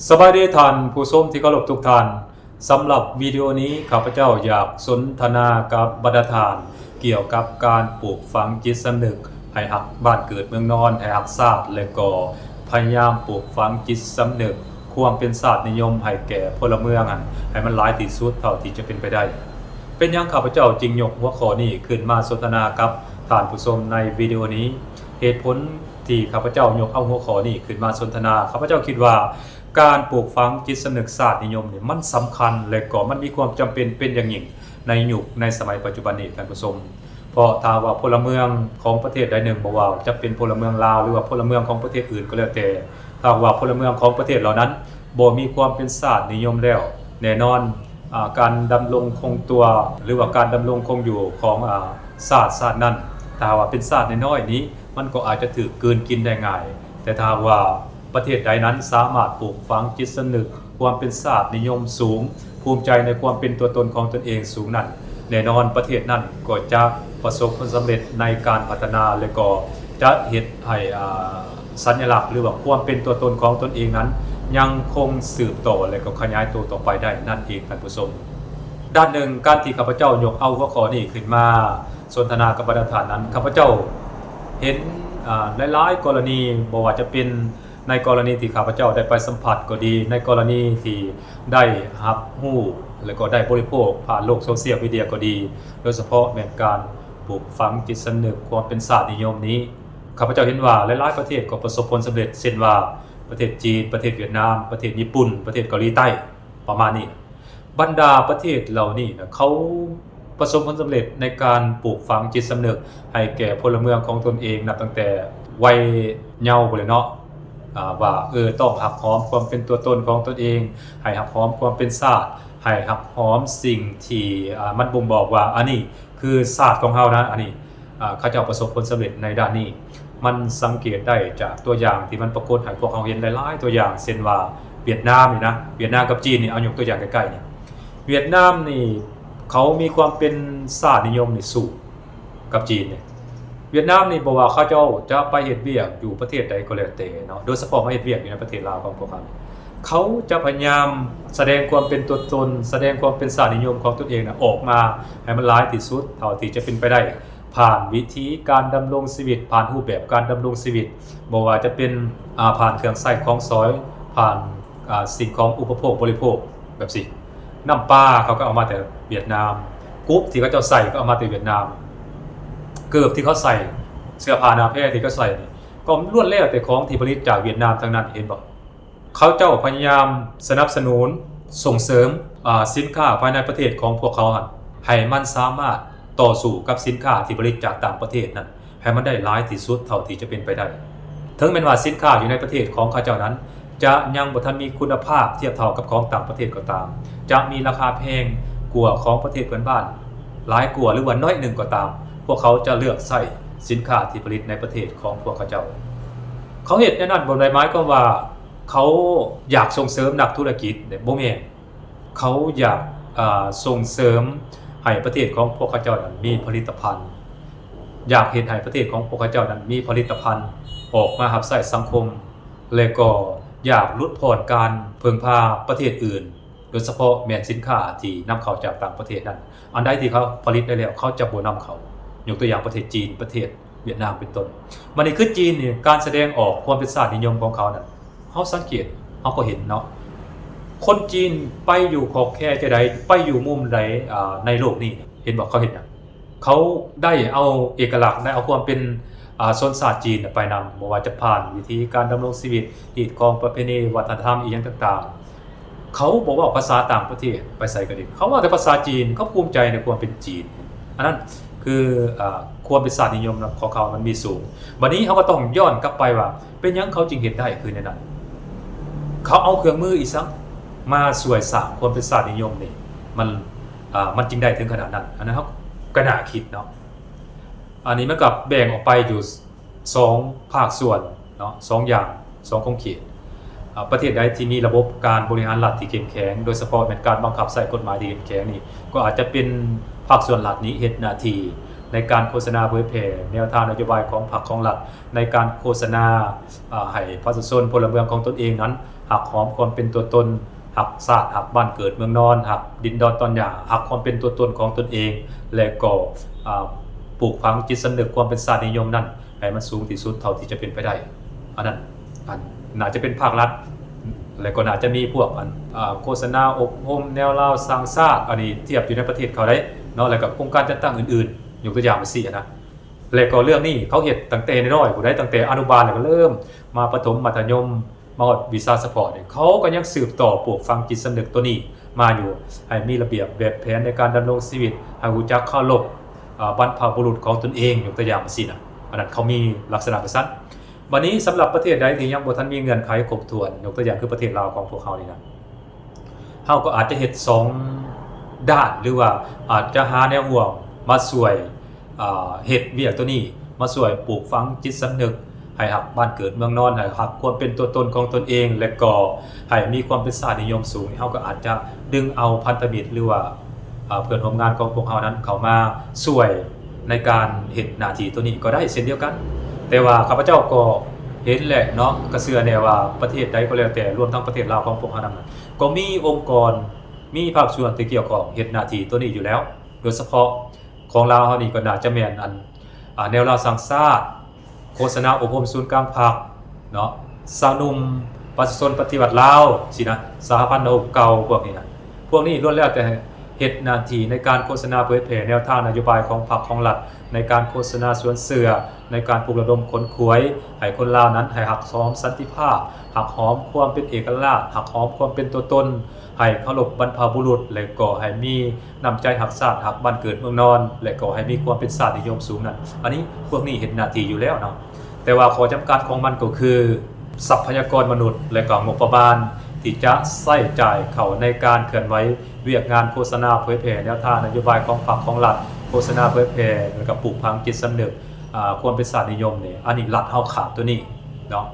ສະບາຍດີທ່ານຜູ້ຊົມທີ່ເຄົາລົບທຸກທ່ານ. ສຳລັບວິດີໂອນີ້ ຂ້າພະເຈົ້າຢາກສົນທະນາກັບບັນດາທ່ານ ກ່ຽວກັບການປູກຝັງຈິດສຳນຶກໃຫ້ຮັກບ້ານເກີດເມືອງນອນ, ໃຫ້ຮັກຊາດ ແລະ ກໍພະຍາຍາມປູກຝັງຈິດສຳນຶກຄວາມເປັນຊາດນິຍົມໃຫ້ແກ່ພົນລະເມືອງຫັ້ນ ໃຫ້ມັນຫຼາຍທີ່ສຸດເທົ່າທີ່ຈະເປັນໄປໄດ້. ເປັນຫຍັງຂ້າພະເຈົ້າຈຶ່ງຍົກຫົວຂໍ້ນີ້ຂຶ້ນມາສົນທະນາກັບທ່ານຜູ້ຊົມໃນວິດີໂອນີ້? ເຫດຜົນທີ່ຂ້າພະເຈົ້າຍົກເອົາຫົວຂໍ້ນີ້ຂຶ້ນມາສົນທະນາ, ຂ້າພະເຈົ້າຄິດວ່າ ການປູກຝັງຈິດສຳນຶກຊາດນິຍົມນີ້ ມັນສຳຄັນ ແລະ ກໍມັນມີຄວາມຈຳເປັນເປັນຢ່າງຍິ່ງໃນຍຸກໃນສະໄໝປັດຈຸບັນນີ້ ທ່ານຜູ້ຊົມ. ເພາະຖ້າຫາກວ່າພົນລະເມືອງຂອງປະເທດໃດໜຶ່ງ, ບໍ່ວ່າຈະເປັນພົນລະເມືອງລາວ ຫຼືວ່າພົນລະເມືອງຂອງປະເທດອື່ນກໍແລ້ວແຕ່, ຖ້າຫາກວ່າພົນລະເມືອງຂອງປະເທດເຫຼົ່ານັ້ນບໍ່ມີຄວາມເປັນຊາດນິຍົມແລ້ວ, ແນ່ນອນ ອາ ການດຳລົງຄົງຕົວ ຫຼືວ່າການດຳລົງຄົງຢູ່ຂອງ ອາ ຊາດ ຊາດນັ້ນ, ຖ້າຫາກວ່າເປັນຊາດນ້ອຍໆນີ້ ມັນກໍອາດຈະຖືກກືນກິນໄດ້ງ່າຍ. ແຕ່ຖ້າຫາກວ່າປະເທດໃດນັ້ນສາມາດປູກຝັງຈິດສຳນຶກຄວາມເປັນຊາດນິຍົມສູງ, ພູມໃຈໃນຄວາມເປັນຕົວຕົນຂອງຕົນເອງສູງນັ້ນ, ແນ່ນອນປະເທດນັ້ນກໍຈະປະສົບຜົນສຳເລັດໃນການພັດທະນາ ແລະ ກໍຈະເຮັດໃຫ້ ອາ ສັນຍະລັກ ຫຼືວ່າຄວາມເປັນຕົວຕົນຂອງຕົນເອງນັ້ນ ຍັງຄົງສືບຕໍ່ ແລະ ກໍຂະຫຍາຍໂຕຕໍ່ໄປໄດ້ນັ້ນເອງ ທ່ານຜູ້ຊົມ. ດ້ານໜຶ່ງ, ການທີ່ຂ້າພະເຈົ້າຍົກເອົາຫົວຂໍ້ນີ້ຂຶ້ນມາ ສົນທະນາກັບບັນດາທ່ານນັ້ນ, ຂ້າພະເຈົ້າເຫັນ ອາ ຫຼາຍໆກໍລະນີ, ບໍ່ວ່າຈະເປັນໃນກໍລະນີທີ່ຂ້າພະເຈົ້າໄດ້ໄປສຳຜັດກໍດີ, ໃນກໍລະນີທີ່ໄດ້ຮັບຮູ້ ແລະ ກໍໄດ້ບໍລິໂພກຜ່ານໂລກໂຊຊຽວມີເດຍກໍດີ, ໂດຍສະເພາະແມ່ນການປູກຝັງຈິດສຳນຶກຄວາມເປັນຊາດນິຍົມນີ້, ຂ້າພະເຈົ້າເຫັນວ່າຫຼາຍໆປະເທດກໍປະສົບຜົນສຳເລັດ, ເຊັ່ນວ່າ ປະເທດຈີນ, ປະເທດຫວຽດນາມ, ປະເທດຍີ່ປຸ່ນ, ປະເທດເກົາຫຼີໃຕ້ ປະມານນີ້. ບັນດາປະເທດເຫຼົ່ານີ້ນະ ເຂົາປະສົບຜົນສຳເລັດໃນການປູກຝັງຈິດສຳນຶກໃຫ້ແກ່ພົນລະເມືອງຂອງຕົນເອງ ນັບຕັ້ງແຕ່ໄວເຍົາພຸ້ນແຫຼະເນາະ, ອາ ວ່າ ເອີ ຕ້ອງຮັກຫອມຄວາມເປັນຕົວຕົນຂອງຕົນເອງ, ໃຫ້ຮັກຫອມຄວາມເປັນຊາດ, ໃຫ້ຮັກຫອມສິ່ງທີ່ ອາ ມັນບົ່ງບອກວ່າ ອັນນີ້ຄືຊາດຂອງເຮົານະ, ອັນນີ້ ອາ ເຂົາເຈົ້າປະສົບຜົນສຳເລັດໃນດ້ານນີ້. ມັນສັງເກດໄດ້ຈາກຕົວຢ່າງທີ່ມັນປາກົດໃຫ້ພວກເຮົາເຫັນຫຼາຍໆຕົວຢ່າງ, ເຊັ່ນວ່າຫວຽດນາມນີ້ນະ, ຫວຽດນາມກັບຈີນນີ້, ເອົາຍົກຕົວຢ່າງໃກ້ໆນີ້, ຫວຽດນາມນີ້ເຂົາມີຄວາມເປັນຊາດນິຍົມນີ້ສູງກັບຈີນນີ້. ຫວຽດນາມນີ້ ບໍ່ວ່າເຂົາເຈົ້າຈະໄປເຮັດວຽກຢູ່ປະເທດໃດກໍແລ້ວແຕ່ເນາະ, ໂດຍສະເພາະມາເຮັດວຽກຢູ່ໃນປະເທດລາວຂອງພວກເຮົານີ້, ເຂົາຈະພະຍາຍາມສະແດງຄວາມເປັນຕົວຕົນ, ສະແດງຄວາມເປັນຊາດນິຍົມຂອງຕົນເອງນະ ອອກມາໃຫ້ມັນຫຼາຍທີ່ສຸດເທົ່າທີ່ຈະເປັນໄປໄດ້. ຜ່ານວິທີການດຳລົງຊີວິດ, ຜ່ານຮູບແບບການດຳລົງຊີວິດ, ບໍ່ວ່າຈະເປັນ ອາ ຜ່ານເຄື່ອງໃຊ້ຂອງສອຍ, ຜ່ານ ອາ ສິ່ງຂອງອຸປະໂພກບໍລິໂພກແບບຊີ້. ນ້ຳປາເຂົາກໍເອົາມາແຕ່ຫວຽດນາມ, ກຸບທີ່ເຂົາເຈົ້າໃສ່ກໍເອົາມາແຕ່ຫວຽດນາມ, ເກີບທີ່ເຂົາໃສ່, ເສື້ອຜ້າໜ້າແພທີ່ເຂົາໃສ່ນີ້ ກໍລ້ວນແລ້ວແຕ່ຂອງທີ່ຜະລິດຈາກຫວຽດນາມທັງນັ້ນ, ເຫັນບໍ່? ເຂົາເຈົ້າພະຍາຍາມສະໜັບສະໜູນ, ສົ່ງເສີມ ອາ ສິນຄ້າພາຍໃນປະເທດຂອງພວກເຂົາຫັ້ນ ໃຫ້ມັນສາມາດຕໍ່ສູ້ກັບສິນຄ້າທີ່ຜະລິດຈາກຕ່າງປະເທດນັ້ນ ໃຫ້ມັນໄດ້ຫຼາຍທີ່ສຸດເທົ່າທີ່ຈະເປັນໄປໄດ້. ເຖິງແມ່ນວ່າສິນຄ້າຢູ່ໃນປະເທດຂອງເຂົາເຈົ້ານັ້ນ ຈະຍັງບໍ່ທັນມີຄຸນນະພາບທຽບເທົ່າກັບຂອງຕ່າງປະເທດກໍຕາມ, ຈະມີລາຄາແພງກວ່າຂອງປະເທດເພື່ອນບ້ານຫຼາຍກວ່າ ຫຼືວ່າໜ້ອຍໜຶ່ງກໍຕາມ, ພວກເຂົາຈະເລືອກໃຊ້ສິນຄ້າທີ່ຜະລິດໃນປະເທດຂອງພວກເຂົາເຈົ້າ. ເຂົາເຮັດແນວນັ້ນບໍ່ໄດ້ໝາຍຄວາມວ່າ ເຂົາຢາກສົ່ງເສີມນັກທຸລະກິດເດ້, ບໍ່ແມ່ນ. ເຂົາຢາກ ເອີ ສົ່ງເສີມໃຫ້ປະເທດຂອງພວກເຂົາເຈົ້ານັ້ນມີຜະລິດຕະພັນ, ຢາກເຮັດໃຫ້ປະເທດຂອງພວກເຂົາເຈົ້ານັ້ນມີຜະລິດຕະພັນອອກມາຮັບໃຊ້ສັງຄົມ ແລະ ກໍຢາກຫຼຸດຜ່ອນການເພິ່ງພາປະເທດອື່ນ, ໂດຍສະເພາະແມ່ນສິນຄ້າທີ່ນຳເຂົ້າຈາກຕ່າງປະເທດນັ້ນ. ອັນໃດທີ່ເຂົາຜະລິດໄດ້ແລ້ວ ເຂົາຈະບໍ່ນຳເຂົ້າ. ຍົກຕົວຢ່າງປະເທດຈີນ, ປະເທດ ຫວຽດນາມເປັນຕົ້ນ. ບັດນີ້ຄືຈີນນີ້ ການສະແດງອອກຄວາມເປັນຊາດນິຍົມຂອງເຂົານັ້ນ ເຮົາສັງເກດ ເຮົາກໍເຫັນເນາະ, ຄົນຈີນໄປຢູ່ຂອບແຄວໃດ, ໄປຢູ່ມຸມໃດ ອາ ໃນໂລກນີ້ ເຫັນບໍ່ ເຂົາເຮັດຫຍັງ? ເຂົາໄດ້ເອົາເອກະລັກ, ໄດ້ເອົາຄວາມເປັນ ອາ ຊົນຊາດຈີນໄປນຳ, ບໍ່ວ່າຈະຜ່ານວິທີການດຳລົງຊີວິດ, ຮີດຄອງປະເພນີ, ວັດທະນະທຳ ອີ່ຫຍັງຕ່າງໆ. ເຂົາບໍ່ເວົ້າພາສາຕ່າງປະເທດ, ໄປໃສກໍດີ ເຂົາເວົ້າແຕ່ພາສາຈີນ, ເຂົາພູມໃຈໃນຄວາມເປັນຈີນ. ອັນນັ້ນຄື ອາ ຄວາມເປັນຊາດນິຍົມຂອງເຂົາມັນມີສູງ. ບັດນີ້ເຮົາກໍຕ້ອງຍ້ອນກັບໄປວ່າ ເປັນຫຍັງເຂົາຈຶ່ງເຮັດໄດ້ຄືແນວນັ້ນ? ເຂົາເອົາເຄື່ອງມືອີ່ຫຍັງມາຊ່ວຍສ້າງຄວາມເປັນຊາດນິຍົມນີ້ ມັນ ອາ ມັນຈຶ່ງໄດ້ເຖິງຂະໜາດນັ້ນ? ອັນນັ້ນເຮົາກໍໜ້າຄິດເນາະ. ອັນນີ້ມັນກໍແບ່ງອອກໄປຢູ່ ສອງພາກສ່ວນເນາະ, ສອງຢ່າງ, ສອງຂົງເຂດ. ອາ ປະເທດໃດທີ່ມີລະບົບການບໍລິຫານລັດທີ່ເຂັ້ມແຂງ, ໂດຍສະເພາະແມ່ນການບັງຄັບໃຊ້ກົດໝາຍທີ່ເຂັ້ມແຂງນີ້, ກໍອາດຈະເປັນພາກສ່ວນລັດນີ້ເຮັດໜ້າທີ່ ໃນການໂຄສະນາເຜີຍແຜ່ແນວທາງນະໂຍບາຍຂອງພັກຂອງລັດ ໃນການໂຄສະນາ ອາ ໃຫ້ປະຊາຊົນພົນລະເມືອງຂອງຕົນເອງນັ້ນ ຮັກຫອມຄວາມເປັນຕົວຕົນ, ຮັກຊາດ, ຮັກບ້ານເກີດເມືອງນອນ, ຮັກດິນດອນຕອນຫຍ້າ, ຮັກຄວາມເປັນຕົວຕົນຂອງຕົນເອງ ແລະ ກໍ ອາ ປູກຝັງຈິດສຳນຶກຄວາມເປັນຊາດນິຍົມນັ້ນ ໃຫ້ມັນສູງທີ່ສຸດເທົ່າທີ່ຈະເປັນໄປໄດ້. ອັນນັ້ນ ອັນ ໜ້າຈະເປັນພາກລັດ ແລະ ກໍໜ້າຈະມີພວກ ອັນ ອາ ໂຄສະນາອົບຮົມແນວລາວສ້າງຊາດ ອັນນີ້ທຽບຢູ່ໃນປະເທດເຂົາໄດ້ເນາະ ແລະ ກັບອົງການຈັດຕັ້ງອື່ນໆ ຍົກຕົວຢ່າງວ່າຊີ້ນະ. ແລະ ກໍເລື່ອງນີ້ເຂົາເຮັດຕັ້ງແຕ່ນ້ອຍໆ ຜູ້ໃດ ຕັ້ງແຕ່ອະນຸບານ ແລ້ວກໍເລີ່ມມາປະຖົມ ມັດທະຍົມ ມາຮອດວິຊາສະເພາະນີ້ ເຂົາກໍຍັງສືບຕໍ່ປູກຝັງຈິດສຳນຶກໂຕນີ້ມາຢູ່ ໃຫ້ມີລະບຽບແບບແຜນໃນການດຳລົງຊີວິດ ໃຫ້ຮູ້ຈັກເຄົາລົບ ອາ ບັນພະບຸລຸດຂອງຕົນເອງ ຍົກຕົວຢ່າງວ່າຊີ້ນະ. ອັນນັ້ນເຂົາມີລັກສະນະແບບຊັ້ນ. ບັດນີ້ສຳລັບປະເທດໃດທີ່ຍັງບໍ່ທັນມີເງື່ອນໄຂຄົບຖ້ວນ ຍົກຕົວຢ່າງຄືປະເທດລາວຂອງພວກເຮົານີ້ນະ ເຮົາກໍອາດຈະເຮັດສອງດ້ານ ຫຼືວ່າອາດຈະຫາແນວຮ່ວມມາຊ່ວຍ ເຮັດວຽກໂຕນີ້ ມາຊ່ວຍປູກຝັງຈິດສຳນຶກ ໃຫ້ຮັກບ້ານເກີດເມືອງນອນ ໃຫ້ຮັກຄວາມເປັນຕົວຕົນຂອງຕົນເອງ ແລະ ກໍໃຫ້ມີຄວາມເປັນຊາດນິຍົມສູງ. ເຮົາກໍອາດຈະດຶງເອົາພັນທະມິດ ຫຼືວ່າ ເພື່ອນຮ່ວມງານຂອງພວກເຮົານັ້ນເຂົ້າມາຊ່ວຍໃນການເຮັດໜ້າທີ່ໂຕນີ້ກໍໄດ້ເຊັ່ນດຽວກັນ. ແຕ່ວ່າຂ້າພະເຈົ້າກໍເຫັນແຫຼະເນາະ ກໍເຊື່ອແນ່ວ່າປະເທດໃດກໍແລ້ວແຕ່ ລວມທັງປະເທດລາວຂອງພວກເຮົານຳ ກໍມີອົງກອນ ມີພາກສ່ວນທີ່ກ່ຽວຂ້ອງເຮັດໜ້າທີ່ໂຕນີ້ຢູ່ແລ້ວ. ໂດຍສະເພາະຂອງລາວເຮົານີ້ກໍໜ້າຈະແມ່ນ ອັນ ອາ ແນວລາວສ້າງຊາດ, ໂຄສະນາອົບຮົມສູນກາງພັກເນາະ, ຊາວໜຸ່ມປະຊາຊົນປະຕິວັດລາວຊີ້ນະ, ສະຫະພັນນັກຮົບເກົ່າ ພວກນີ້ນະ. ພວກນີ້ລ້ວນແລ້ວແຕ່ເຮັດໜ້າທີ່ໃນການໂຄສະນາເຜີຍແຜ່ແນວທາງນະໂຍບາຍຂອງພັກຂອງລັດ, ໃນການໂຄສະນາຊວນເຊື່ອ, ໃນການປຸກລະດົມຂົນຂວາຍໃຫ້ຄົນລາວນັ້ນໃຫ້ຮັກຫອມສັນຕິພາບ, ຮັກຫອມຄວາມເປັນເອກະລາດ, ຮັກຫອມຄວາມເປັນຕົວຕົນ, ໃຫ້ເຄົາລົບບັນພະບຸລຸດ ແລະ ກໍໃຫ້ມີນ້ຳໃຈຮັກຊາດ ຮັກບ້ານເກີດເມືອງນອນ ແລະ ກໍໃຫ້ມີຄວາມເປັນຊາດນິຍົມສູງນັ້ນ. ອັນນີ້ ພວກນີ້ເຮັດໜ້າທີ່ຢູ່ແລ້ວເນາະ ແຕ່ວ່າຂໍ້ຈຳກັດຂອງມັນກໍຄື ຊັບພະຍາກອນມະນຸດ ແລະ ກໍງົບປະມານທີ່ຈະໃຊ້ຈ່າຍເຂົ້າໃນການເຄື່ອນໄຫວວຽກງານໂຄສະນາເຜີຍແຜ່ແນວທາງນະໂຍບາຍຂອງພັກຂອງລັດ, ໂຄສະນາເຜີຍແຜ່ ແລະ ກໍປູກຝັງຈິດສຳນຶກ ອາ ຄວາມເປັນຊາດນິຍົມນີ້. ອັນນີ້ລັດເຮົາຂາດໂຕນີ້ເນາະ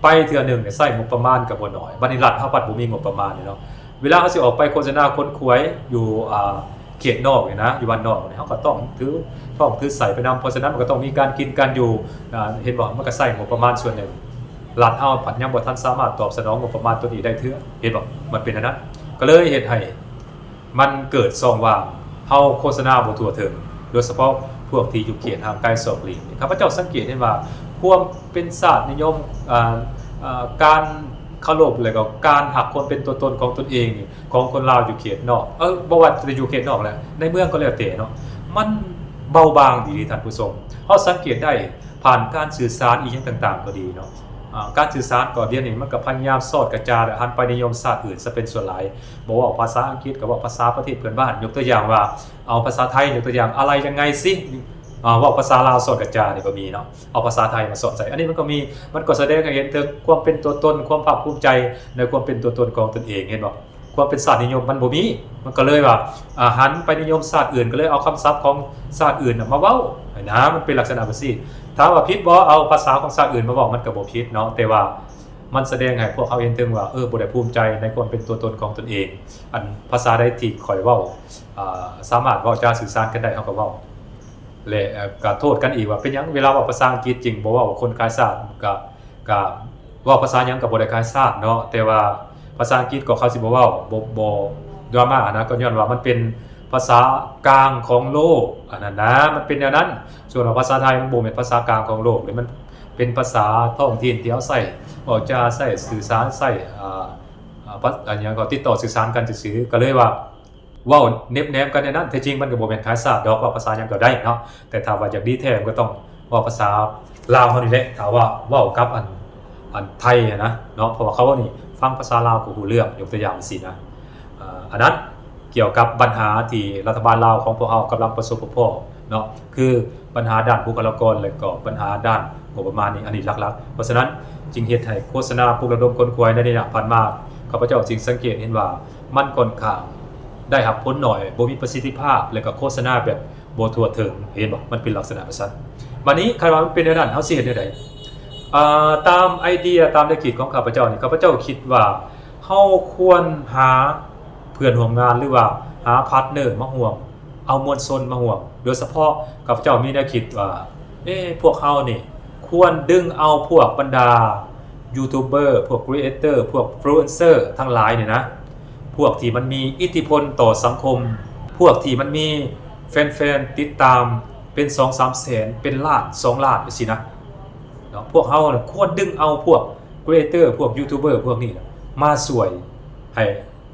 ໄປເທື່ອໜຶ່ງນີ້ໃຊ້ງົບປະມານກໍບໍ່ໜ້ອຍ, ບັດນີ້ລັດເຮົາພັດບໍ່ມີງົບປະມານນີ້ເນາະ. ເວລາເຮົາຊິອອກໄປໂຄສະນາຂົນຂວາຍຢູ່ ອາ ເຂດນອກນີ້ນະ ຢູ່ບ້ານນອກນີ້ ເຮົາກໍຕ້ອງຖືທ້ອງຖືໄສ້ໄປນຳ, ເພາະສະນັ້ນມັນກໍຕ້ອງມີການກິນການຢູ່ ອາ ເຫັນບໍ່? ມັນກໍໃຊ້ງົບປະມານສ່ວນໜຶ່ງ. ລັດເຮົາພັດຍັງບໍ່ທັນສາມາດຕອບສະໜອງງົບປະມານໂຕນີ້ໄດ້ເທື່ອ, ເຫັນບໍ່? ມັນເປັນອັນນັ້ນ ກໍເລີຍເຮັດໃຫ້ ມັນເກີດຊ່ອງວ່າງ, ເຮົາໂຄສະນາບໍ່ທົ່ວເຖິງ, ໂດຍສະເພາະພວກທີ່ຢູ່ເຂດຫ່າງໄກສອກຫຼີກນີ້. ຂ້າພະເຈົ້າສັງເກດເຫັນວ່າ ຄວາມເປັນຊາດນິຍົມ, ອາ, ອາ, ການເຄົາລົບ ແລະ ກໍການຮັກຄວາມເປັນຕົວຕົນຂອງຕົນເອງນີ້ ຂອງຄົນລາວຢູ່ເຂດນອກ, ເອີ, ບໍ່ວ່າຈະຢູ່ເຂດນອກແຫຼະ, ໃນເມືອງກໍແລ້ວແຕ່ເນາະ, ມັນເບົາບາງດີເດທ່ານຜູ້ຊົມ. ເຮົາສັງເກດໄດ້ຜ່ານການສື່ສານອີ່ຫຍັງຕ່າງໆກໍດີເນາະ, ອາ, ການສື່ສານກໍດຽວນີ້ມັນກໍພະຍາຍາມຊອດກະຈາຍ ແລະ ຫັນໄປນິຍົມຊາດອື່ນຊະເປັນສ່ວນຫຼາຍ. ບໍ່ເວົ້າພາສາອັງກິດ ກໍເວົ້າພາສາປະເທດເພື່ອນບ້ານ, ຍົກຕົວຢ່າງວ່າ ເອົາພາສາໄທ ຍົກຕົວຢ່າງ ອາໄລຍັງໄງຊິ ອາ ເວົ້າພາສາລາວຊອດກະຈານີ້ກໍມີເນາະ, ເອົາພາສາໄທມາຊອດໃສ່. ອັນນີ້ມັນກໍມີ, ມັນກໍສະແດງໃຫ້ເຫັນເຖິງຄວາມເປັນຕົວຕົນ, ຄວາມພາກພູມໃຈໃນຄວາມເປັນຕົວຕົນຂອງຕົນເອງ, ເຫັນບໍ່? ຄວາມເປັນຊາດນິຍົມມັນບໍ່ມີ, ມັນກໍເລີຍວ່າ ອາ ຫັນໄປນິຍົມຊາດອື່ນ, ກໍເລີຍເອົາຄຳສັບຂອງຊາດອື່ນນະມາເວົ້ານະ, ມັນເປັນລັກສະນະແບບຊີ້. ຖາມວ່າຜິດບໍ່? ເອົາພາສາຂອງຊາດອື່ນມາເວົ້າ ມັນກໍບໍ່ຜິດເນາະ, ແຕ່ວ່າ ມັນສະແດງໃຫ້ພວກເຮົາເຫັນເຖິງວ່າ ເອີ ບໍ່ໄດ້ພູມໃຈໃນຄວາມເປັນຕົວຕົນຂອງຕົນເອງ. ອັນພາສາໃດທີ່ຂ້ອຍເວົ້າ ອາ ສາມາດເວົ້າຈາສື່ສານກັນໄດ້ ເຮົາກໍເວົ້າ ແລະ ເອີ ກໍໂທດກັນອີກວ່າ ເປັນຫຍັງເວລາເວົ້າພາສາອັງກິດຈຶ່ງບໍ່ເວົ້າຄົນຂາຍຊາດ? ກໍ ກໍເວົ້າພາສາຫຍັງກໍບໍ່ໄດ້ຂາຍຊາດເນາະ, ແຕ່ວ່າພາສາອັງກິດກໍເຂົາຊິບໍ່ເວົ້າ ບໍ່ ບໍ່ດຣາມານະ, ກໍຍ້ອນວ່າມັນເປັນພາສາກາງຂອງໂລກ ອັນນັ້ນນະ, ມັນເປັນແນວນັ້ນ. ສ່ວນວ່າພາສາໄທມັນບໍ່ແມ່ນພາສາກາງຂອງໂລກເດ້, ມັນ ເປັນພາສາທ້ອງຖິ່ນທີ່ເຮົາໃຊ້ເວົ້າຈາ ໃຊ້ສື່ສານ ໃຊ້ ອາ ອາ ປະ ອາ ຫຍັງກໍຕິດຕໍ່ສື່ສານກັນຊື່ໆ ກໍເລີຍວ່າເວົ້າເນັບແນມກັນໃນນັ້ນ. ແທ້ຈິງມັນກໍບໍ່ແມ່ນຂາຍຊາດດອກ, ເວົ້າພາສາຫຍັງກໍໄດ້ເນາະ, ແຕ່ຖ້າວ່າຢາກດີແທ້ມັນກໍຕ້ອງເວົ້າພາສາລາວເຮົານີ້ແຫຼະ. ຖ້າວ່າເວົ້າກັບອັນ ອັນໄທຫັ້ນນະເນາະ, ເພາະວ່າເຂົານີ້ຟັງພາສາລາວກໍຮູ້ເລື່ອງ, ຍົກຕົວຢ່າງຊີ້ນະ. ອາ ອັນນັ້ນ ກ່ຽວກັບບັນຫາທີ່ລັດຖະບານລາວຂອງພວກເຮົາກຳລັງປະສົບປະພົບເນາະ ຄືບັນຫາດ້ານບຸກຄະລາກອນ ແລະ ກໍບັນຫາດ້ານງົບປະມານນີ້ ອັນນີ້ຫຼັກໆ. ເພາະສະນັ້ນຈຶ່ງເຮັດໃຫ້ໂຄສະນາປຸກລະດົມຂົນຂວາຍໃນໄລຍະຜ່ານມາ ຂ້າພະເຈົ້າຈຶ່ງສັງເກດເຫັນວ່າມັນຂ້ອນຂ້າງໄດ້ຮັບຜົນໜ້ອຍ, ບໍ່ມີປະສິດທິພາບ ແລະ ກໍໂຄສະນາແບບບໍ່ທົ່ວເຖິງ, ເຫັນບໍ່? ມັນເປັນລັກສະນະແບບຊັ້ນ. ບາດນີ້ຄັນວ່າມັນເປັນແນວນັ້ນ ເຮົາຊິເຮັດແນວໃດ? ອາ ຕາມໄອເດຍ ຕາມແນວຄິດຂອງຂ້າພະເຈົ້ານີ້ ຂ້າພະເຈົ້າຄິດວ່າ ເຮົາຄວນຫາເພື່ອນຮ່ວມງານ ຫຼືວ່າຫາພາດເນີມາຮ່ວມ ເອົາມວນຊົນມາຮ່ວມ. ໂດຍສະເພາະຂ້າພະເຈົ້າມີແນວຄິດວ່າ ເອ ພວກເຮົານີ້ຄວນດຶງເອົາພວກບັນດາຢູທູບເບີ ພວກຄຣີເອເຕີ ພວກອິນຟລູເອນເຊີທັງຫຼາຍນີ້ນະ, ພວກທີ່ມັນມີອິດທິພົນຕໍ່ສັງຄົມ, ພວກທີ່ມັນມີແຟນໆຕິດຕາມເປັນສອງສາມແສນ ເປັນລ້ານ ສອງລ້ານຈັ່ງຊີ້ນະເນາະ. ພວກເຮົານະຄວນດຶງເອົາພວກຄຣີເອເຕີ ພວກຢູທູບເບີພວກນີ້ນະ ມາຊ່ວຍໃຫ້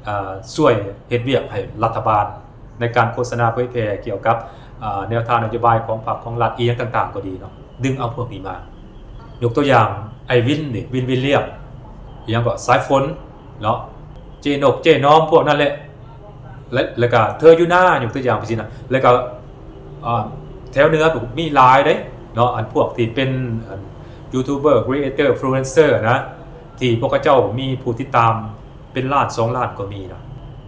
ອາ ຊ່ວຍເຮັດວຽກໃຫ້ລັດຖະບານ ໃນການໂຄສະນາເຜີຍແຜ່ກ່ຽວກັບ ອາ ແນວທາງນະໂຍບາຍຂອງພັກຂອງລັດ ອີ່ຫຍັງຕ່າງໆກໍດີເນາະ, ດຶງເອົາພວກນີ້ມາ. ຍົກຕົວຢ່າງ ໄອ້ວິນນີ້ ວິນ ວິນລຽມ ອີ່ຫຍັງກໍ ສາຍຝົນເນາະ, ເຈ້ນົກ ເຈ້ນອມ ພວກນັ້ນແຫຼະ ແລະ ແລ້ວກໍເທີຢູ່ນາ ຍົກຕົວຢ່າງຈັ່ງຊີ້ນະ. ແລ້ວກໍ ອາ ແຖວເໜືອກໍມີຫຼາຍເດ້ເນາະ, ອັນພວກທີ່ເປັນ ອັນ ຢູທູບເບີ ຄຣີເອເຕີ ອິນຟລູເອນເຊີນະ ທີ່ພວກເຂົາເຈົ້າມີຜູ້ຕິດຕາມ ເປັນລ້ານສອງລ້ານກໍມີນະ,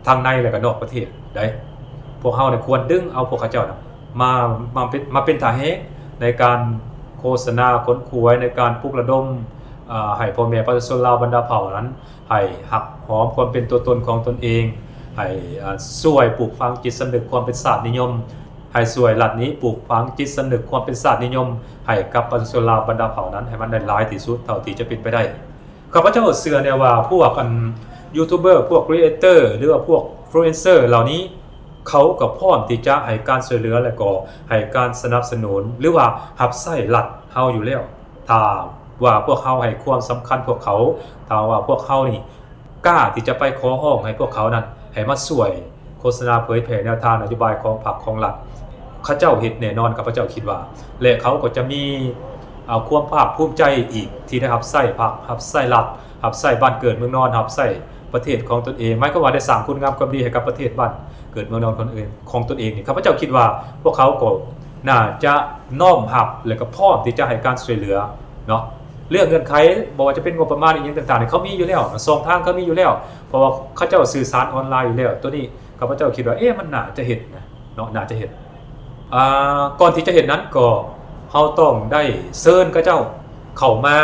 ທັງໃນແລະກໍນອກປະເທດໃດ໋. ພວກເຮົານີ້ຄວນດຶງເອົາພວກເຂົາເຈົ້ານະ ມາ ມາເປັນ ມາເປັນທ່າແຮງໃນການໂຄສະນາຂົນຂວາຍ ໃນການປຸກລະດົມ ອາ ໃຫ້ພໍ່ແມ່ປະຊາຊົນລາວບັນດາເຜົ່ານັ້ນ ໃຫ້ຮັກຫອມຄວາມເປັນຕົວຕົນຂອງຕົນເອງ, ໃຫ້ ອາ ຊ່ວຍປູກຝັງຈິດສຳນຶກຄວາມເປັນຊາດນິຍົມ, ໃຫ້ຊ່ວຍລັດນີ້ປູກຝັງຈິດສຳນຶກຄວາມເປັນຊາດນິຍົມໃຫ້ກັບປະຊາຊົນລາວບັນດາເຜົ່ານັ້ນ ໃຫ້ມັນໄດ້ຫຼາຍທີ່ສຸດເທົ່າທີ່ຈະເປັນໄປໄດ້. ຂ້າພະເຈົ້າເຊື່ອແນ່ວ່າພວກ ອັນ ຢູທູບເບີ ພວກຄຣີເອເຕີ ຫຼືວ່າພວກອິນຟລູເອນເຊີເຫຼົ່ານີ້ ເຂົາກໍພ້ອມທີ່ຈະໃຫ້ການຊ່ວຍເຫຼືອ ແລະກໍໃຫ້ການສະໜັບສະໜູນ ຫຼືວ່າຮັບໃຊ້ລັດເຮົາຢູ່ແລ້ວ. ຖ້າວ່າພວກເຮົາໃຫ້ຄວາມສຳຄັນພວກເຂົາ, ຖ້າວ່າພວກເຮົານີ້ກ້າທີ່ຈະໄປຂໍຮ້ອງໃຫ້ພວກເຂົານັ້ນໃຫ້ມາຊ່ວຍ ໂຄສະນາເຜີຍແຜ່ແນວທາງນະໂຍບາຍຂອງພັກຂອງລັດ, ເຂົາເຈົ້າເຮັດແນ່ນອນ ຂ້າພະເຈົ້າຄິດວ່າ ແລະ ເຂົາກໍຈະມີ ເອົາ ຄວາມພາກພູມໃຈອີກ ທີ່ໄດ້ຮັບໃຊ້ພັກ, ຮັບໃຊ້ລັດ, ຮັບໃຊ້ບ້ານເກີດເມືອງນອນ, ຮັບໃຊ້ປະເທດຂອງຕົນເອງ, ໝາຍຄວາມວ່າໄດ້ສ້າງຄຸນງາມຄວາມດີໃຫ້ກັບປະເທດບ້ານເກີດເມືອງນອນຂອງຕົນເອງ, ຂອງຕົນເອງນີ້. ຂ້າພະເຈົ້າຄິດວ່າພວກເຂົາກໍໜ້າຈະນ້ອມຮັບ ແລະ ກໍພ້ອມທີ່ຈະໃຫ້ການຊ່ວຍເຫຼືອເນາະ. ເລື່ອງເງື່ອນໄຂ ບໍ່ວ່າຈະເປັນງົບປະມານອີ່ຫຍັງຕ່າງໆນີ້ ເຂົາມີຢູ່ແລ້ວ, ຊ່ອງທາງເຂົາມີຢູ່ແລ້ວ, ເພາະວ່າເຂົາເຈົ້າສື່ສານອອນລາຍຢູ່ແລ້ວ. ໂຕນີ້ ຂ້າພະເຈົ້າຄິດວ່າ ເອະ ມັນໜ້າຈະເຮັດນະເນາະ, ໜ້າຈະເຮັດ. ອາ ກ່ອນທີ່ຈະເຮັດນັ້ນກໍ ເຮົາຕ້ອງໄດ້ເຊີນເຂົາເຈົ້າເຂົ້າມາ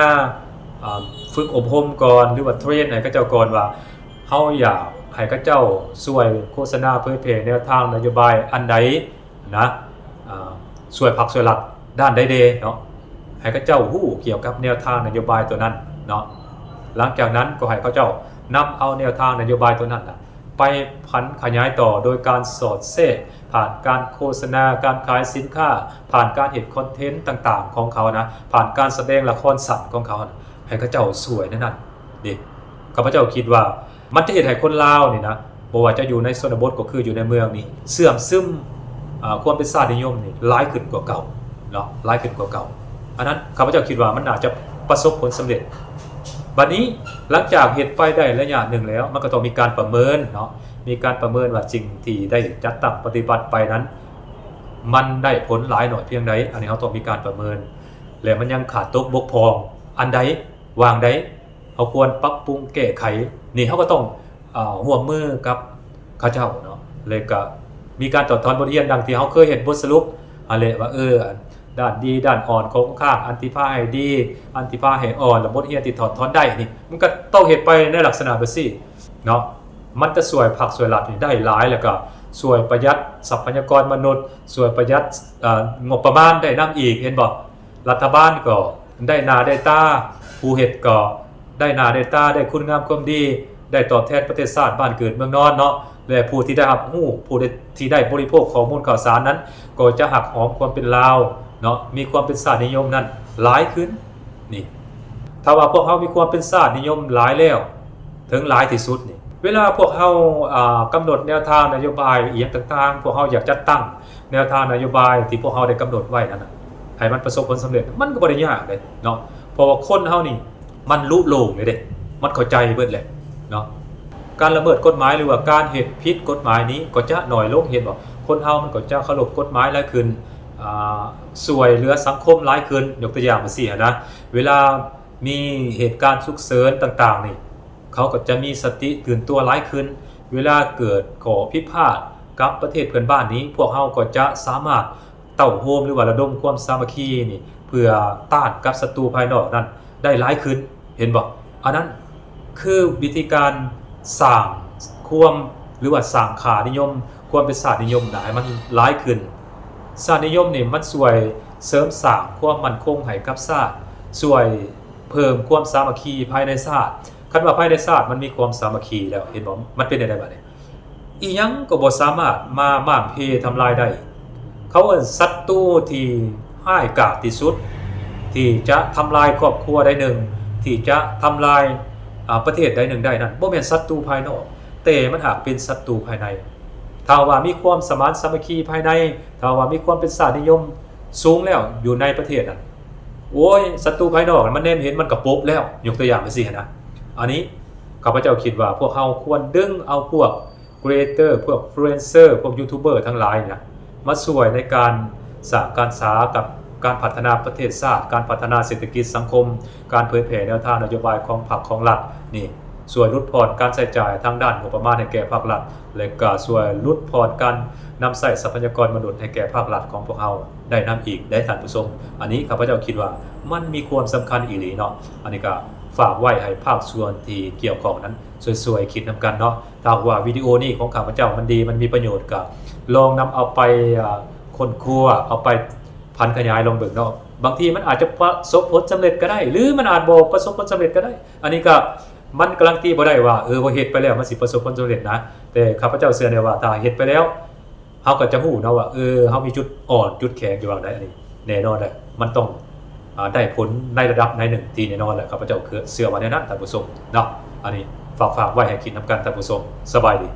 ອາ ຝຶກອົບຮົມກ່ອນ ຫຼືວ່າເທຣນໃຫ້ເຂົາເຈົ້າກ່ອນວ່າ ເຮົາຢາກໃຫ້ເຂົາເຈົ້າຊ່ວຍໂຄສະນາເຜີຍແຜ່ແນວທາງນະໂຍບາຍອັນໃດນະ, ອາ ຊ່ວຍພັກຊ່ວຍລັດດ້ານໃດແດ່ເນາະ, ໃຫ້ເຂົາເຈົ້າຮູ້ກ່ຽວກັບແນວທາງນະໂຍບາຍຕົວນັ້ນເນາະ. ຫຼັງຈາກນັ້ນກໍໃຫ້ເຂົາເຈົ້ານຳເອົາແນວທາງນະໂຍບາຍຕົວນັ້ນນະ ໄປຜັນຂະຫຍາຍຕໍ່ໂດຍການສອດແຊກ ຜ່ານການໂຄສະນາ, ການຂາຍສິນຄ້າ, ຜ່ານການເຮັດຄອນເທັນຕ່າງໆຂອງເຂົານະ, ຜ່ານການສະແດງລະຄອນສັ້ນຂອງເຂົານະ, ໃຫ້ເຂົາເຈົ້າຊ່ວຍໃນນັ້ນເດ້. ຂ້າພະເຈົ້າຄິດວ່າມັນຈະເຮັດໃຫ້ຄົນລາວນີ້ນະ, ບໍ່ວ່າຈະຢູ່ໃນຊົນນະບົດກໍຄືຢູ່ໃນເມືອງນີ້, ເຊື່ອມຊຶມ ອາ ຄວາມເປັນຊາດນິຍົມນີ້ຫຼາຍຂຶ້ນກວ່າເກົ່າເນາະ, ຫຼາຍຂຶ້ນກວ່າເກົ່າ. ອັນນັ້ນ ຂ້າພະເຈົ້າຄິດວ່າມັນໜ້າຈະປະສົບຜົນສຳເລັດ. ບັດນີ້ ຫຼັງຈາກເຮັດໄປໄດ້ໄລຍະໜຶ່ງແລ້ວ ມັນກໍຕ້ອງມີການປະເມີນເນາະ, ມີການປະເມີນວ່າສິ່ງທີ່ໄດ້ຈັດຕັ້ງປະຕິບັດໄປນັ້ນ ມັນໄດ້ຜົນຫຼາຍໜ້ອຍພຽງໃດ, ອັນນີ້ເຮົາຕ້ອງມີການປະເມີນ ແລະ ມັນຍັງຂາດຕົກບົກຜ່ອງອັນໃດ ຫວ່າງໃດ ເຮົາຄວນປັບປຸງແກ້ໄຂ. ນີ້ເຮົາກໍຕ້ອງ ເອີ ຮ່ວມມືກັບເຂົາເຈົ້າເນາະ ແລະ ກະມີການຖອດຖອນບົດຮຽນ ດັ່ງທີ່ເຮົາເຄີຍເຮັດບົດສະຫຼຸບຫັ້ນແຫຼະ ວ່າ ເອີ ດ້ານດີດ້ານອ່ອນຂອງຂ້າງ ອັນທີ່ພາໃຫ້ດີ ອັນທີ່ພາໃຫ້ອ່ອນ ແລະ ບົດຮຽນທີ່ຖອດຖອນໄດ້ນີ້ ມັນກະຕ້ອງເຮັດໄປໃນລັກສະນະແບບຊີ້ເນາະ. ມັນຈະຊ່ວຍພັກຊ່ວຍລັດນີ້ໄດ້ຫຼາຍ ແລ້ວກະຊ່ວຍປະຢັດຊັບພະຍາກອນມະນຸດ ຊ່ວຍປະຢັດ ເອີ ງົບປະມານໄດ້ນຳອີກ ເຫັນບໍ່? ລັດຖະບານກໍໄດ້ໜ້າໄດ້ຕາ, ຜູ້ເຮັດກໍໄດ້ໜ້າໄດ້ຕາ, ໄດ້ຄຸນງາມຄວາມດີ, ໄດ້ຕອບແທນປະເທດຊາດບ້ານເກີດເມືອງນອນເນາະ ແລະ ຜູ້ທີ່ໄດ້ຮັບຮູ້, ຜູ້ທີ່ໄດ້ບໍລິໂພກຂໍ້ມູນຂ່າວສານນັ້ນ ກໍຈະຮັກຫອມຄວາມເປັນລາວເນາະ, ມີຄວາມເປັນຊາດນິຍົມນັ້ນຫຼາຍຂຶ້ນ. ນີ້ ຖ້າວ່າພວກເຮົາມີຄວາມເປັນຊາດນິຍົມຫຼາຍແລ້ວ ເຖິງຫຼາຍທີ່ສຸດນີ້ ເວລາພວກເຮົາ ອາ ກຳນົດແນວທາງນະໂຍບາຍອີ່ຫຍັງຕ່າງໆ, ພວກເຮົາຢາກຈັດຕັ້ງແນວທາງນະໂຍບາຍທີ່ພວກເຮົາໄດ້ກຳນົດໄວ້ນັ້ນນະ ໃຫ້ມັນປະສົບຜົນສຳເລັດ ມັນກໍບໍ່ໄດ້ຍາກເດ້ເນາະ, ເພາະວ່າຄົນເຮົານີ້ມັນລຸໂລ່ງເລີຍເດ້, ມັນເຂົ້າໃຈເບິດແຫຼະເນາະ. ການລະເມີດກົດໝາຍ ຫຼືວ່າການເຮັດຜິດກົດໝາຍນີ້ກໍຈະໜ້ອຍລົງ, ເຫັນບໍ່? ຄົນເຮົາມັນກໍຈະເຄົາລົບກົດໝາຍຫຼາຍຂຶ້ນ, ອາ ຊ່ວຍເຫຼືອສັງຄົມຫຼາຍຂຶ້ນ. ຍົກຕົວຢ່າງວ່າຊີ້ຫັ້ນນະ, ເວລາມີເຫດການສຸກເສີນຕ່າງໆນີ້ ເຂົາກໍຈະມີສະຕິຕື່ນຕົວຫຼາຍຂຶ້ນ. ເວລາເກີດຂໍ້ຜິດພາດກັບປະເທດເພື່ອນບ້ານນີ້ ພວກເຮົາກໍຈະສາມາດເຕົ້າໂຮມ ຫຼືວ່າລະດົມຄວາມສາມັກຄີນີ້ ເພື່ອຕ້ານກັບສັດຕູພາຍນອກນັ້ນໄດ້ຫຼາຍຂຶ້ນ, ເຫັນບໍ່? ອັນນັ້ນຄືວິທີການສ້າງຄວາມ ຫຼືວ່າສ້າງຄ່ານິຍົມ, ຄ ຄວາມເປັນຊາດນິຍົມນະ ໃຫ້ມັນຫຼາຍຂຶ້ນ. ຊາດນິຍົມນີ້ມັນຊ່ວຍເສີມສ້າງຄວາມໝັ້ນຄົງໃຫ້ກັບຊາດ, ຊ່ວຍເພີ່ມຄວາມສາມັກຄີພາຍໃນຊາດ. ຄັນວ່າພາຍໃນຊາດມັນມີຄວາມສາມັກຄີແລ້ວ ເຫັນບໍ່? ມັນເປັນຈັ່ງໃດບາດນີ້? ອີ່ຫຍັງກໍບໍ່ສາມາດມາມ້າງເພທຳລາຍໄດ້. ເຂົາເອີ້ນສັດຕູທີ່ຮ້າຍກາດທີ່ສຸດ ທີ່ຈະທຳລາຍຄອບຄົວໃດໜຶ່ງ, ທີ່ຈະທຳລາຍ ອາ ປະເທດໃດໜຶ່ງໄດ້ນັ້ນ ບໍ່ແມ່ນສັດຕູພາຍນອກ, ແຕ່ມັນຫາກເປັນສັດຕູພາຍໃນ. ຖ້າວ່າມີຄວາມສະໝານສາມັກຄີພາຍໃນ, ຖ້າວ່າມີຄວາມເປັນຊາດນິຍົມສູງແລ້ວຢູ່ໃນປະເທດນັ້ນ, ໂອ້ຍ ສັດຕູພາຍນອກມັນແນມເຫັນມັນກະປົບແລ້ວ, ຍົກຕົວຢ່າງຈັ່ງຊີ້ຫັ້ນນະ. ອັນນີ້ຂ້າພະເຈົ້າຄິດວ່າພວກເຮົາຄວນດຶງເອົາພວກ creator ພວກ influencer ພວກ YouTuber ທັງຫຼາຍນະ ມາຊ່ວຍໃນການສ້າງການສາກັບການພັດທະນາປະເທດຊາດ, ການພັດທະນາເສດຖະກິດສັງຄົມ, ການເຜີຍແຜ່ແນວທາງນະໂຍບາຍຂອງພັກຂອງລັດນີ້ ຊ່ວຍຫຼຸດຜ່ອນການໃຊ້ຈ່າຍທາງດ້ານງົບປະມານໃຫ້ແກ່ພາກລັດ ແລະ ກະຊ່ວຍຫຼຸດຜ່ອນການນຳໃຊ້ຊັບພະຍາກອນມະນຸດໃຫ້ແກ່ພາກລັດຂອງພວກເຮົາໄດ້ນຳອີກເດ້ທ່ານຜູ້ຊົມ. ອັນນີ້ຂ້າພະເຈົ້າຄິດວ່າມັນມີຄວາມສຳຄັນອີ່ຫຼີເນາະ. ອັນນີ້ກະຝາກໄວ້ໃຫ້ພາກສ່ວນທີ່ກ່ຽວຂ້ອງນັ້ນຊ່ວຍໆຄິດນຳກັນເນາະ. ຖ້າຫາກວ່າວິດີໂອນີ້ຂອງຂ້າພະເຈົ້າມັນດີ ມັນມີປະໂຫຍດ ກະລອງນຳເອົາໄປ ອາ ຄົ້ນຄວ້າ ເອົາໄປຜັນຂະຫຍາຍລອງເບິ່ງເນາະ. ບາງທີມັນອາດຈະປະສົບຜົນສຳເລັດກະໄດ້ ຫຼື ມັນອາດບໍ່ປະສົບຜົນສຳເລັດກະໄດ້. ອັນນີ້ກະ ມັນກາຣັນຕີບໍ່ໄດ້ວ່າ ເອີ ວ່າເຮັດໄປແລ້ວມັນຊິປະສົບຜົນສຳເລັດນະ, ແຕ່ຂ້າພະເຈົ້າເຊື່ອແນ່ວ່າ ຖ້າເຮັດໄປແລ້ວ ເຮົາກໍຈະຮູ້ເນາະວ່າ ເອີ ເຮົາມີຈຸດອ່ອນຈຸດແຂງຢູ່ຫວ່າງໃດ. ອັນນີ້ແນ່ນອນແຫຼະ ມັນຕ້ອງ ອາ ໄດ້ຜົນໃນລະດັບໃດໜຶ່ງທີ່ແນ່ນອນແຫຼະ. ຂ້າພະເຈົ້າເຊື່ອວ່າແນວນັ້ນທ່ານຜູ້ຊົມເນາະ. ອັນນີ້ຝາກ ຝາກໄວ້ໃຫ້ຄິດນຳກັນທ່ານຜູ້ຊົມ. ສະບາຍດີ.